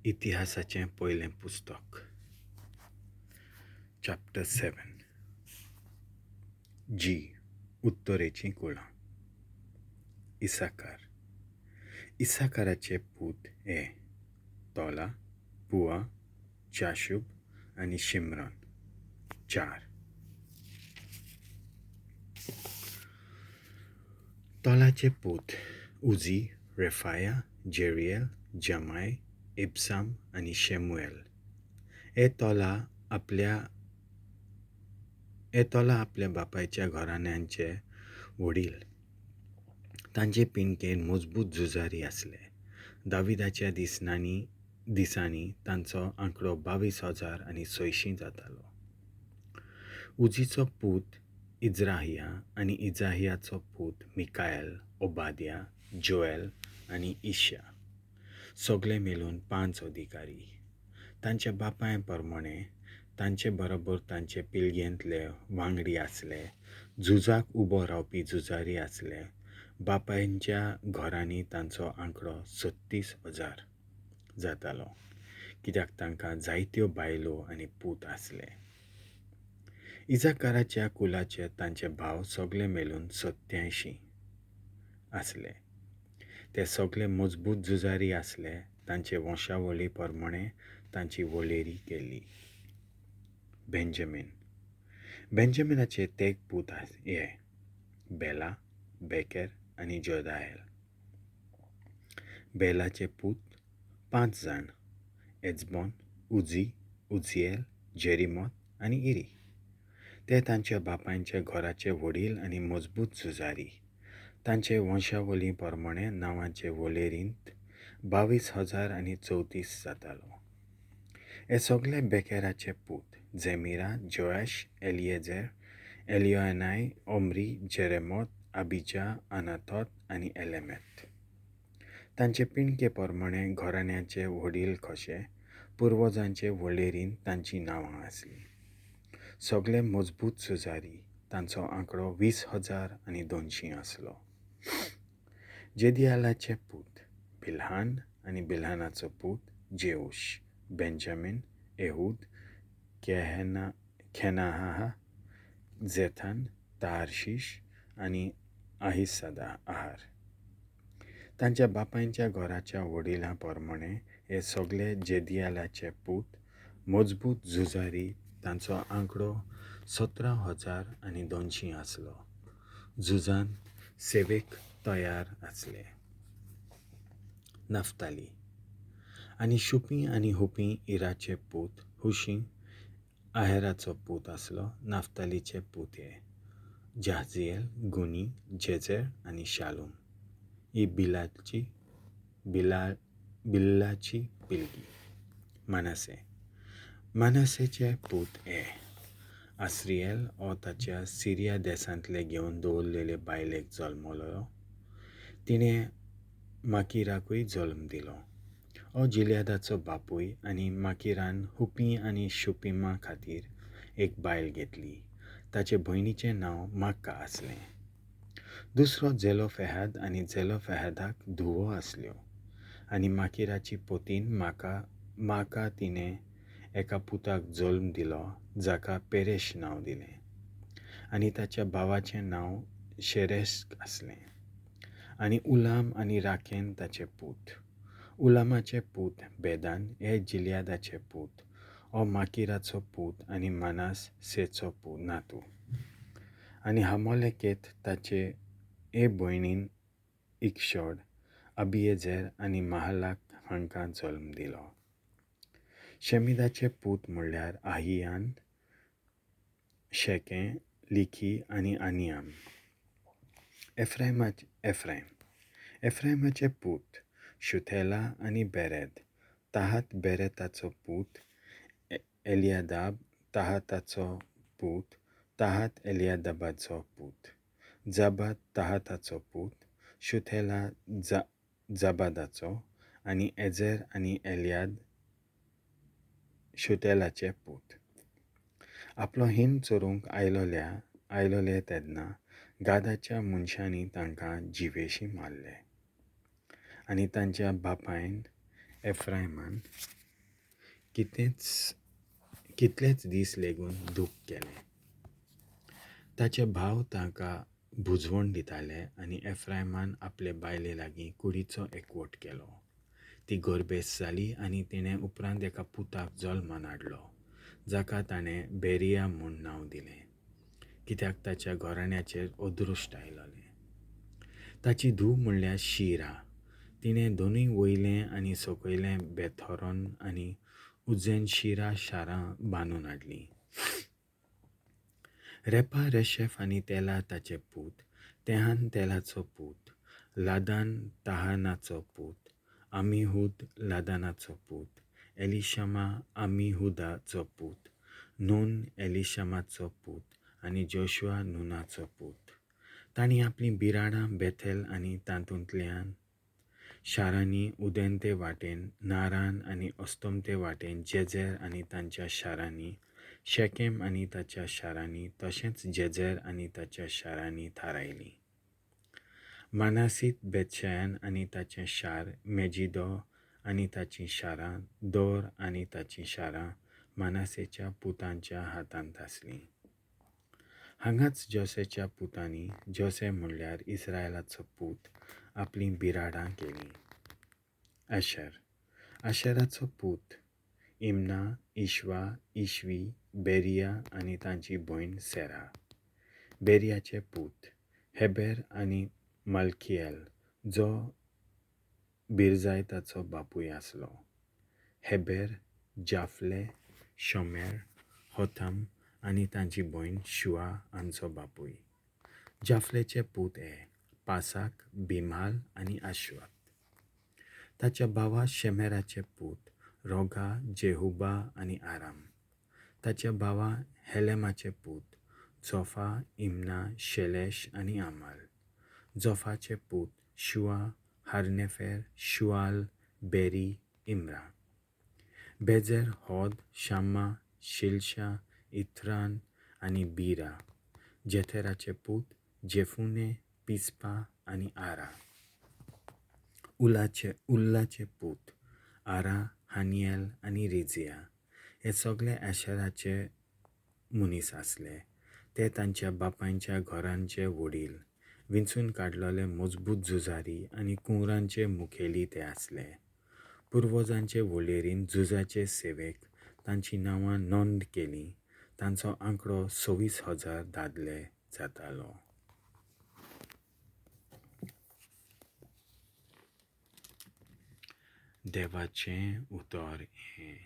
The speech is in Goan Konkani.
इतिहासाचें पयलें पुस्तक, चॅप्टर 7. जी उत्तरेचीं कुळां. इसाकार. इसाकाराचे पूत हे तोला, पुआ, जाशूब आनी शिमरन, 4. तोलाचे पूत उजी, रेफाया, जेरियल, जमाय, इब्साम आनी शेमुएल. हे तोला आपल्या बापायच्या घराण्यांचे वडील. तांचे पिंडकेन मजबूत झुजारी आसले. दाविदाच्या दिसांनी तांचो आंकडो 22,000 आनी 600 जातालो. उजीचो पूत इज्राहिया आनी इज्राहियाचो पूत मिकायल, ओबाद्या, जोएल आनी इशा, सगळे मेळून 5 अधिकारी. तांच्या बापाय प्रमाणे तांचे बरोबर तांचे पिळगेंतले वांगडी आसले, झुजाक उबो रावपी झुजारी आसले. बापायच्या घरांनी तांचो आंकडो 36,000 जातालो, कित्याक तांकां जायत्यो बायलो आनी पूत आसले. इजाकाराच्या कुलाचे तांचे भाव सगळे मेळून 87 आसले. ते सगळे मजबूत झुजारी आसले. तांचे वंशावळी प्रमाणे तांची वळेरी केली. बेंजामीन. बेंजामिनाचे तेग पूत हे बेला, बेकर आनी जोदायल. बेलाचे पूत 5 जाण, एजबॉन, उजी, उजियल, जेरिमोत आनी इरी. ते तांच्या बापायच्या घराचे वडील आनी मजबूत झुजारी. तांचे वंशावळी प्रमाणे नांवाचे वळेरींत 22,000 आनी 34 जातालो. हे सगळे बेकेराचे पूत Zemira, Joash, Eliezer, Elioenai, Omri, Jeremoth, Abijah, Anathoth आनी एलेमेथ. तांचे पिंडके प्रमाणे घराण्याचे वडील कशे पुर्वजांचे वळेरींत तांचीं नांवां आसलीं. सगळे मजबूत झुजारी. तांचो आंकडो 20,000 आनी 200 आसलो. जेदियालाचे पूत बिल्हान आनी बिल्हानाचो पूत जेऊश, बेंजामीन, एहूद, खेनाहा, जेथान, तारशीश आनी आहिसादा आहार. तांच्या बापायच्या घराच्या वडिलां प्रमाणे हे सगळे जेदियालाचे पूत मजबूत झुजारी. तांचो आंकडो 17,000 आनी 200 आसलो. झुजान सेवेक तयार आसले. नाफ्ताली. आनी शुपी आनी हुपी इराचे पूत हुशी आहेराचो पूत आसलो. नाफ्तालीचे पूत हे जाहजियल, गुनी, जेझर आनी शालूम. ही बिल्लाची पिळगी. मानासे. मानासेचे पूत हे आस्रियल, हो ताच्या सिरिया देशांतले घेवन दवरलेले बायलेक जल्मलो. तिणें माकिराकूय जल्म दिलो. हो जिलियादाचो बापूय आनी माकिरान हुपी आनी शुपिमा खातीर एक बायल घेतली. ताचे भयणीचें नांव माक्का आसलें. दुसरो झेलोफेहाद आनी झेलोफेहादाक धुवो आसल्यो. आनी माकिराची पोतीन माका तिणें एका पुताक जल्म दिलो, जाका पेरेश नांव दिलें. आनी ताच्या भावाचें नांव शेरेस्क आसलें. आनी उलाम आनी राखेन ताचे पूत. उलामाचे पूत बेदान, हे जिलियादाचे पूत. हो माकिराचो पूत आनी मानास सेचो नातू. आनी हमोलेकेत ताचे हे भयणीन इकशोड, अबियेझर आनी महालाक हांकां जल्म दिलो. शेमिदाचे पूत म्हणल्यार आहियान, शेकें, लिखी आनी आनियाम. एफ्रायमाचे पूत शुथेला आनी बेरेद. ताहात बेरेताचो पूत एलियादाब, ताहाताचो पूत ताहात एलियादाबाचो पूत, जाबाद ताहाताचो पूत, शुथेला जाबादाचो आनी एझर आनी एलियाद शुथेलाचे पूत. आपलो हिंद चोरूंक आयलोले तेन्ना गादाच्या मनशांनी तांकां जिवेशी मारले. आनी तांच्या बापायन एफ्रायमान कितेंच कितलेच दीस लेगून दूख केलें. ताचे भाव ताका भुजवण दिताले आनी एफ्रायमान आपले बायले लागीं कुडीचो एकवट केलो. ती गर्भेस्त जाली आनी तिणें उपरांत एका पुताक जल्मान हाडलो, जाका ताणें बेरिया म्हूण नांव दिलें, कित्याक ताच्या घराण्याचेर अदृश्ट आयलोलें. ताची धूव म्हणल्यार शिरा. तिणें दोनूय वयलें आनी सकयलें बेथोरन आनी उज्जैन शिरा शारां बांदून हाडलीं. रेपा, रेशेफ आनी तेला ताचे पूत, तेहान तेलाचो पूत, लादान ताहानाचो पूत, आमिहूद लादानाचो पूत, एलिशमा आमिहुदाचो पूत, नून एलिशमाचो पूत आनी जोशुआ नुनाचो पूत. तांणी आपलीं बिराडां बेथेल आनी तातूंतल्यान शारांनी, उदेंते वाटेन नारान आनी अस्तमते वाटेन जेझेर आनी तांच्या शारांनी, शेकेम आनी ताच्या शारांनी, तशेंच जेझेर आनी ताच्या शारांनी थारायलीं. मानासीत बेतशयान आनी ताचें शार, मेजिदो आनी ताचीं शारां, दोर आनी ताचीं शारां मानासेच्या पुतांच्या हातांत आसलीं. हांगाच जोसेच्या पुतांनी, जोसे म्हणल्यार इस्रायलाचो पूत, आपलीं बिराडां केलीं. आशर. आशराचो पूत इम्ना, इश्वा, इश्वी, बेरिया आनी तांची भयण सेरा. बेरियाचे पूत हेबेर आनी मल्कियल, जो बिरजायताचो बापूय आसलो. हेबेर, जाफले, शोमेर, होथम आनी तांची भयण शुआ हांचो बापूय. जाफलेचे पूत हे पासाक, बिमाल आनी आश्वात. ताच्या भावा शेमेराचे पूत रोगा, जेहुबा आनी आराम. ताच्या भावा हेलेमाचे पूत जोफा, इम्ना, शेलेश आनी अमाल. जोफाचे पूत शुआ, हार्नेफेर, शुआल, बेरी, इम्रा. बेझर, होद, शामा, शिलशा, इथरान आनी बीरा. जेथेराचे पूत जेफुने, पिस्पा आनी आरा. उल्लाचे पूत आरा, हानियल आनी रिजिया. हे सगळे आशराचे मनीस आसले. ते तांच्या बापायच्या घरांचे वडील, विंचून काडलेले मजबूत झुजारी आनी कुंवरांचे मुखेली ते आसले. पुर्वजांचे वळेरीन झुजाचे सेवेक तांचीं नांवां नोंद केलीं. तांचो आंकडो 26,000 दादले जातालो. देवाचें उतर हें.